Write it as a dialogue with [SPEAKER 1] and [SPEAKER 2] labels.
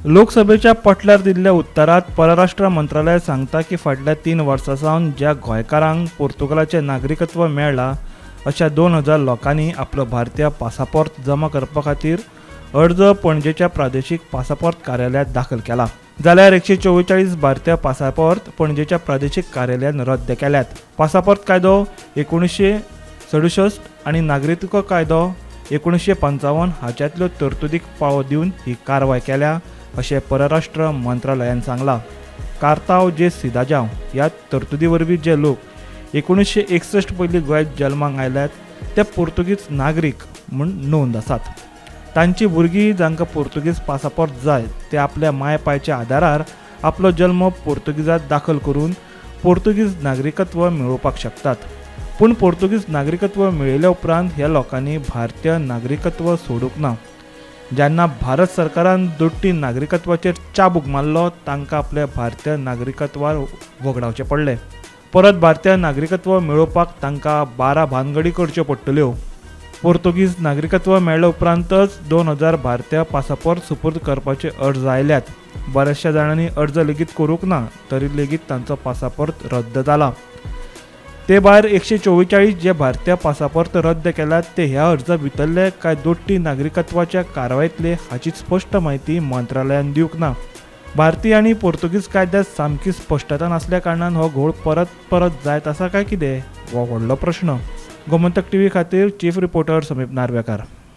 [SPEAKER 1] लोकसभेच्या पटलार दिल्ल्या उत्तरात परराष्ट्र मंत्रालय सांगता की फाटल्या 3 वर्सां सावन ज्या गोंयकारांक पोर्तुगालाचें नागरिकत्व मेळ्ळां अशा 2000 लोकांनी आपलो भारतीय पासापोर्त जमा करपा खातीर अर्ज पणजेच्या प्रादेशीक पासापोर्त कार्यालयांत दाखल केला. जाल्यार 144 भारतीय पासापोर्त पणजेच्या प्रादेशीक कार्यालयान रद्द केल्यात. पासापोर्त कायदो 1967 आनी नागरिकत्व कायदो 1955 हाच्यांतल्यो तरतुदीक पाळो दिवन ही कारवाय केल्या अशें परराष्ट्र मंत्रालयान सांगलां. कार्ताव जे सिदाजाव ह्या तरतुदी वरवीं जे लोक 1961 पयलीं गोंयांत जल्माक आयल्यात ते पोर्तुगीज नागरीक म्हूण नोंद आसात. तांची भुरगीं जांकां पोर्तुगीज पासापोर्त जाय ते आपल्या माय पायच्या आदारार आपलो जल्म पोर्तुगीजांत दाखल करून पोर्तुगीज नागरिकत्व मेळोवपाक शकतात. पूण पोर्तुगीज नागरिकत्व मेळयल्या उपरांत ह्या लोकांनी भारतीय नागरिकत्व सोडूंक ना. जेन्ना भारत सरकारान दोट्टी नागरिकत्वाचेर चाबूक मारलो तांकां आपल्या भारतीय नागरिकत्वार वगडावचें पडलें. परत भारतीय नागरिकत्व मेळोवपाक तांकां 12 भानगडी करच्यो पडटल्यो. पोर्तुगीज नागरिकत्व मेळ्ळे उपरांतच 2000 भारतीय पासापोर्त सुपूर्द करपाचे अर्ज आयल्यात. बऱ्याचशा जाणांनी अर्ज लेगीत करूंक ना तरी लेगीत तांचो पासापोर्त रद्द जाला. ते भायर 144 जे भारतीय पासापोर्त रद्द केल्यात ते ह्या अर्जा भितरले काय दोट्टी नागरिकत्वाच्या कारवायेंतले हाची स्पश्ट म्हायती मंत्रालयान दिवंक ना. भारतीय आनी पोर्तुगीज कायद्यांत सामकी स्पश्टता नासल्या कारणान हो घोळ परत परत जायत आसा काय कितें हो व्हडलो प्रश्न. गोमंतक टीव्ही खातीर चीफ रिपोर्टर समीप नार्वेकार.